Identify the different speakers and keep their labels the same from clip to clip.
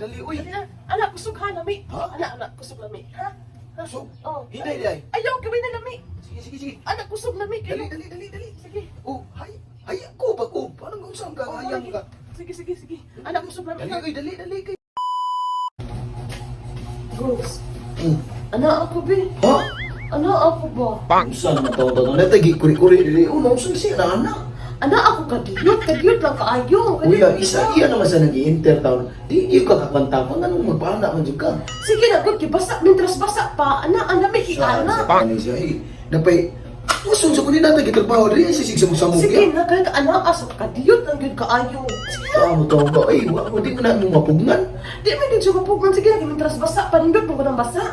Speaker 1: Dali, uy.
Speaker 2: Dali na. Anak, kusog ha, lami.
Speaker 1: Ha?
Speaker 2: Anak, anak, kusog lami. Ha? Ha?
Speaker 1: Kusog?
Speaker 2: Oh.
Speaker 1: Hinay di ay.
Speaker 2: Ayaw, gawin na lami.
Speaker 1: Sige, sige, sige.
Speaker 2: Anak, kusog lami.
Speaker 1: Dali,
Speaker 2: Kayo.
Speaker 1: dali, dali, dali.
Speaker 2: Sige.
Speaker 1: Oh, hay, hay ako ba ko? Parang unsa ka
Speaker 2: Oh,
Speaker 1: hayang
Speaker 2: lagi.
Speaker 1: ka.
Speaker 2: Sige, sige, sige. Anak, kusog lami.
Speaker 1: Dali,
Speaker 2: Ha?
Speaker 1: uy, dali, dali kay.
Speaker 2: Rose.
Speaker 1: Hmm.
Speaker 2: Anak ako, be.
Speaker 1: Ha?
Speaker 2: Anak ako ba?
Speaker 1: Unsa naman taon taon na tagi kuri-kuri dili. Oh, unsa siya na anak?
Speaker 2: Anak ako, kadiyot. Kadiyot lang kaayo.
Speaker 1: Uy,
Speaker 2: Kadiyot
Speaker 1: isa
Speaker 2: lang.
Speaker 1: iya naman sa nag-i-enter taon. Di iyo ka kakwanta pa nganong magpaana man jud ka.
Speaker 2: Sige na, good. Kay basa, mintras basa pa. Anak, anak, may
Speaker 1: Sa
Speaker 2: anak.
Speaker 1: sa siya eh. Napay uson sa kunin natin gitrabaho diri sa sig samog
Speaker 2: Sige na, kaya ka anak, asa kadiyot lang gyud kaayo. Sige na.
Speaker 1: Tao taon ka ay wa mo di mo na mo mapugnan.
Speaker 2: Di man gyud siya mapugnan. Sige na, kay mintras basa pa. Nindot mo ko ng basa.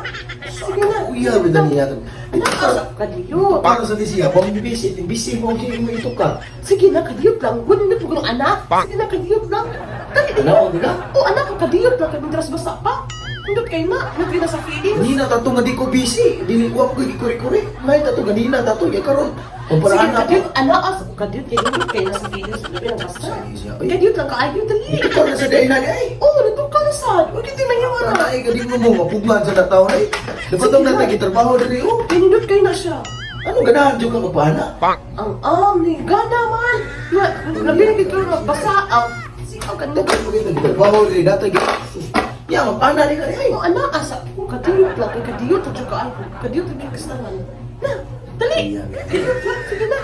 Speaker 2: Sige na.
Speaker 1: Uya bitaw niya to.
Speaker 2: Anak, asa kadiyot.
Speaker 1: Para sa siya, pang busy, busy mo kay mo ito ka.
Speaker 2: Sige na, kadiyot lang. Good, nindot mo ko ng anak. Sige na, kadiyot lang. Dali, dali.
Speaker 1: Ano di ka?
Speaker 2: Oh, anak, kadiyot lang. Kay mintras basa pa. Nindot kay na. Nindot kay na sa feelings.
Speaker 1: Nina tato nga di ko busy. Dili ko ako kuri-kuri. May tato ganina tato kay karon.
Speaker 2: Sige,
Speaker 1: Pamparaan na
Speaker 2: kadiyot. Anak, asa kadiyot. Kay nindot kay na sa feelings. Labi ng basa.
Speaker 1: Sige siya, ay.
Speaker 2: Kadiyot lang kaayo. Dali.
Speaker 1: Ito ka na sa day na ay.
Speaker 2: Oh, nindot ka na sad. Huwag kita mahiwa na.
Speaker 1: Para ay gadi mo mo mapugnan sa taon ay. Dapat ang
Speaker 2: Sige na.
Speaker 1: natay trabaho diri oh.
Speaker 2: Pinindot kayo na siya.
Speaker 1: Ano ganahan jud ka magpaana?
Speaker 2: Ang ni gana man. Nga, labi na gito nga basa ang sigaw ka na.
Speaker 1: Dapat mo kita trabaho diri datay. Ya magpaana di ka ay.
Speaker 2: Oh, anak asa ko kadiyot lang kay kadiyot jud ka ay. Kadiyot jud ka sa Na, dali. Kadiyot lang sige na.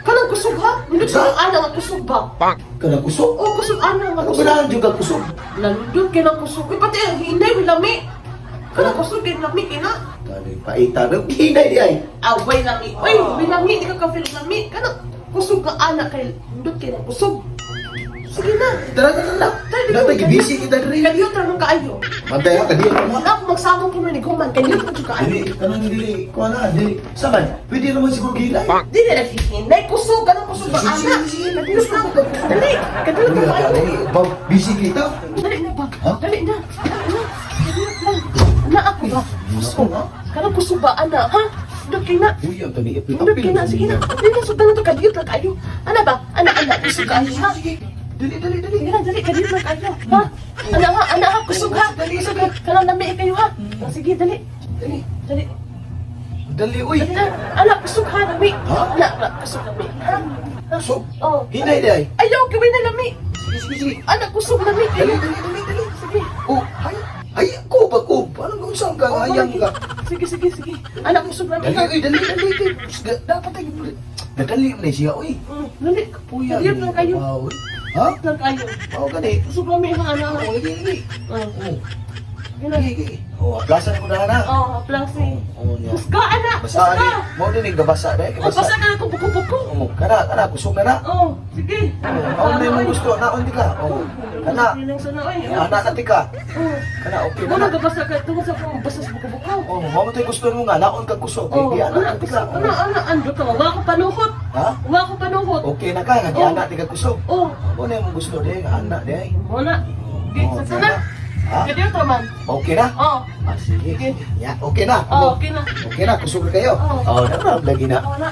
Speaker 2: Kanang kusog ha? Nindot sa ana nga kusog ba?
Speaker 1: Kana kusog.
Speaker 2: Oh, kusog ana nga
Speaker 1: Ano
Speaker 2: kusog.
Speaker 1: ganahan jud ka kusog?
Speaker 2: Nandot kay nang kusog. Uy, pati ang hinay wi lami. Kanang kusog kay lami kay na.
Speaker 1: Kani paita na hinay di ay.
Speaker 2: Away lami. Uy, wi lami di ka ka-feel lami. Kanang kusog nga ana kay nindot kay nang kusog. Sige na.
Speaker 1: Tara tara tara. Datay busy kita diri.
Speaker 2: Kadiyot ra man kaayo.
Speaker 1: Bantay ha kadiyot mo.
Speaker 2: Wala ako magsamong po ni Guman. Kadiyot ra jud kaayo.
Speaker 1: Dili kanang dili kuha na dili. Saman, pwede naman siguro gilay.
Speaker 2: Dili na hinay kusog kanang kusog ba
Speaker 1: Sige,
Speaker 2: ana?
Speaker 1: sige, sige.
Speaker 2: Kadiyot lang. Dali, kadiyot ra kaayo.
Speaker 1: Dali, ba busy kita.
Speaker 2: Dali na ba?
Speaker 1: Ha?
Speaker 2: Dali na. Dali na. Kadiyot lang. Ana ako ba?
Speaker 1: Kusog ha?
Speaker 2: Kanang kusog ba ana ha? Dok kay na.
Speaker 1: Uy, ang tani ipit.
Speaker 2: Dok kay na sige na. Dali na sugdan na to kadiyot lang kaayo. Ana ba? Ana ana kusog kaayo ha.
Speaker 1: Dili dali dali.
Speaker 2: Sige na, dali, kadiyot lang kaayo. Ha? Ana ha, ana ha, kusog ha. Kusog ha. Kanang lami kayo ha. Sige, dali.
Speaker 1: Dali.
Speaker 2: Dali.
Speaker 1: Dali uy.
Speaker 2: Dali na. Anak, kusog ha, lami.
Speaker 1: Ha?
Speaker 2: Anak, anak, kusog lami. Ha? Ha?
Speaker 1: Kusog?
Speaker 2: Oh.
Speaker 1: Hinay di ay.
Speaker 2: Ayaw, gawin na lami.
Speaker 1: Sige sige sige.
Speaker 2: Anak, kusog lami.
Speaker 1: Dali dali dali dali.
Speaker 2: Sige.
Speaker 1: Oh, hay. Ay ako ba ko? Parang unsa ka
Speaker 2: Oh,
Speaker 1: hayang ka.
Speaker 2: Sige, sige, sige. Anak, kusog lami.
Speaker 1: Dali uy, dali dali kay. Dapat ay dadali mo na siya uy.
Speaker 2: Dali.
Speaker 1: Puya.
Speaker 2: Kadiyot lang kayo.
Speaker 1: Wow. Ha?
Speaker 2: Lang kayo.
Speaker 1: Mao gani.
Speaker 2: Kusog lami ha, anak.
Speaker 1: Oh, lagi lagi.
Speaker 2: Oh.
Speaker 1: Oh,
Speaker 2: Sige na.
Speaker 1: lagi lagi. Oh, aplasan ko na na.
Speaker 2: Oh, plasi.
Speaker 1: Oh, niya.
Speaker 2: Kusga, anak.
Speaker 1: Basa
Speaker 2: Kusga.
Speaker 1: ni. Mao din ning gabasa dai,
Speaker 2: Oh, basa ka na kung buko-buko.
Speaker 1: Oh, kana kana kusog na na.
Speaker 2: Oh, sige.
Speaker 1: Oh, na imong gusto, naon di ka. Oh, kana.
Speaker 2: Feeling sa na, oy.
Speaker 1: Ana na ti ka.
Speaker 2: Oh.
Speaker 1: Kana okay
Speaker 2: Wala
Speaker 1: na.
Speaker 2: gabasa ka tungod sa kung basa sa buko-buko.
Speaker 1: Oh, mao mo gusto mo nga naon ka kusog.
Speaker 2: Oh,
Speaker 1: Kay di ana
Speaker 2: anak,
Speaker 1: ti ka.
Speaker 2: kusog. Anak, anak, ando ka. Wala ko panuhot.
Speaker 1: Ha?
Speaker 2: Wala ko panuhot.
Speaker 1: Okay na ka nga di
Speaker 2: Oh.
Speaker 1: ana ti ka kusog.
Speaker 2: Oh,
Speaker 1: Mao na imong gusto di nga ana di ay.
Speaker 2: wala. Di,
Speaker 1: Oh,
Speaker 2: sa sana.
Speaker 1: Ha?
Speaker 2: Kadiyot man.
Speaker 1: Okay na?
Speaker 2: Oh,
Speaker 1: Ah, sige. Ya, okay na.
Speaker 2: oh, okay na.
Speaker 1: Okay na, kusog na kayo.
Speaker 2: Oh.
Speaker 1: Oh, na lagi na.
Speaker 2: Wala.